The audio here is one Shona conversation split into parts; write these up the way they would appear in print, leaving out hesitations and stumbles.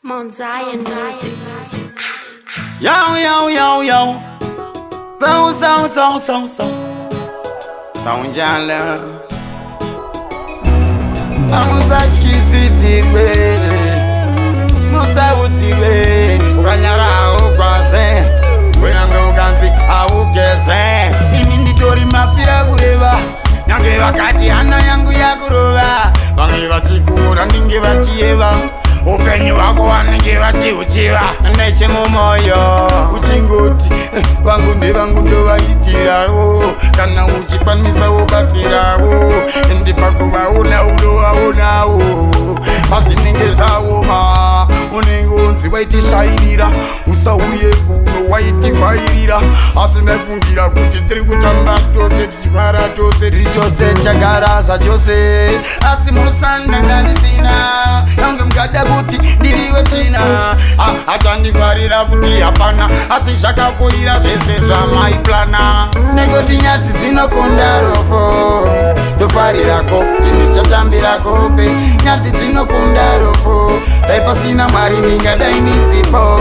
Mount Zion Music. Yo, yo, yo, yo. So, so, so, so, so. Taunjala. Amusatyisidzirwe musaudzirwe ukanyara haugwaze kunyange ukanzi haugeze ini nditori mapira kureva nyange vakati hana yangu yakurova vamwe vachikura ndinge vachiyeva upenyu hwako vanenge vachiuchiva nechemumoyo uchingoti eh, vangu ndevangu ndovaitirawo kana uchikwanisa wobatirawo ndipakuvaona unovaonawo pazvinenge zvaoma unenge unzi waitishairira usauye kuno waitivhairira asi ndaifungira kuti tiri kutamba tose tichifara tose tiri chose chagara zvachose asi musandanga ndisina yange mukada kuti ndiriwe tsvina achandifarira kuti hapana asi zvakapfuurira zvese zvamaiplana nekuti nyadzi dzinokunda rofo ndofarirako ndichatambira kope nyadzi dzinokunda rofo dai pasina mwari ndingadai ndisipo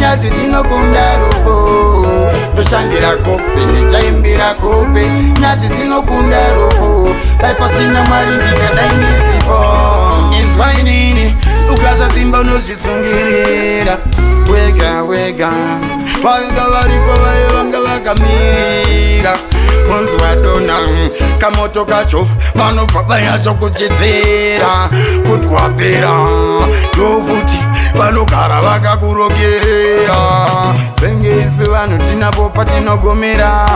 nyadzi dzinokunda rofo ndoshandira kope ndichaimbira kope nyadzi dzinokunda rofo dai pasina mwari ndingadai ndisipo inzwa inini ukasatsimba unozvisungirira wega wega vanga variko vaye vanga vakamirira kunzi vadona kamoto kacho vanobva vanyatsokuchidzira kuti wapera ndofuti vanogara vakakurongera senge isu vanhu tinapo patinogomera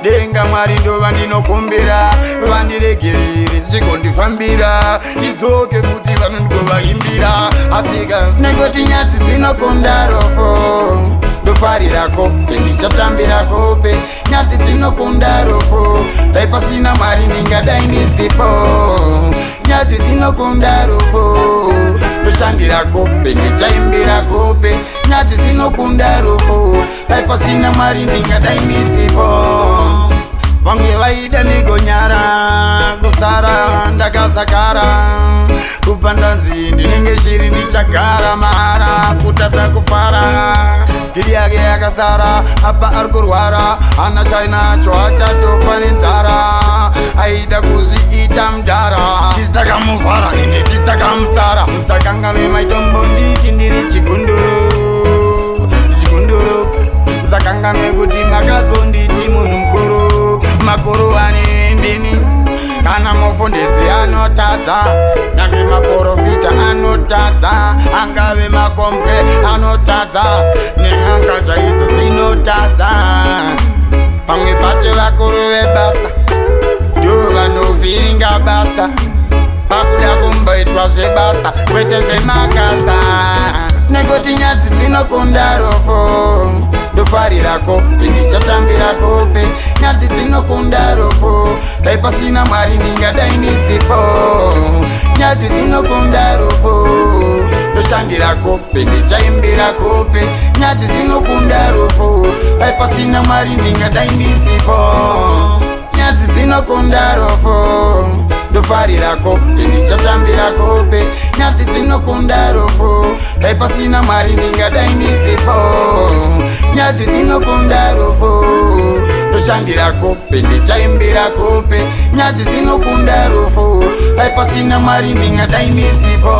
denga mwari ndova ndinokumbira vandiregerere zvigondifambira ndidzoke kuti vanhu ndigovaimbira asika nekuti nyadzi dzinokunda rofo ndofarira kope ndichatambira kope nyadzi dzinokunda rofo dai pasina mwari ndingadai ndisipo nyadzi dzinokunda rofo ndoshandira kope ndichaimbira kope nyadzi dzinokunda rofo dai pasina mwari ndingadai ndisipo vamwe vaida ndigonyara kusara ndakasakara kubva ndanzi ndinenge shiri ndichagara mahara kutadza kufara skiri yake yakasara apa ari kurwara hana chainacho achatofa nenzara aida kuzviita mudhara tisi takamuvhara ende tisi takamutsara musakanganwe maitombo nditi ndiri chigunduru chigunduru musakanganwe kuti makazonditi munhu mukuru makuru ane ndini kana mufundisi anotadza nyange maprofita anotadza angave makombwe anotadza nen'anga chaidzo dzinotadza pamwe pacho vakuru vebasa ndo vanovhiringa basa pakuda kumboitwa zvebasa kwete zvemakasa nekuti nyadzi dzinokunda rofo ndofarira kope ndichatambira kope nyadzi dzinokunda rofo dai pasina mwari ndingadai ndisipo nyadzi dzinokunda rofo ndoshandira kope ndichaimbira kope nyadzi dzinokunda rofo dai pasina mwari ndingadai ndisipo nyadzi dzinokunda rofo ndofarira kope ndichatambira kope nyadzi dzinokunda rofo dai pasina mwari ndingadai ndisipo nyadzi dzinokunda rofo ndoshandira kope ndichaimbira kope nyadzi dzinokunda rofo dai pasina mwari ndingadai ndisipo.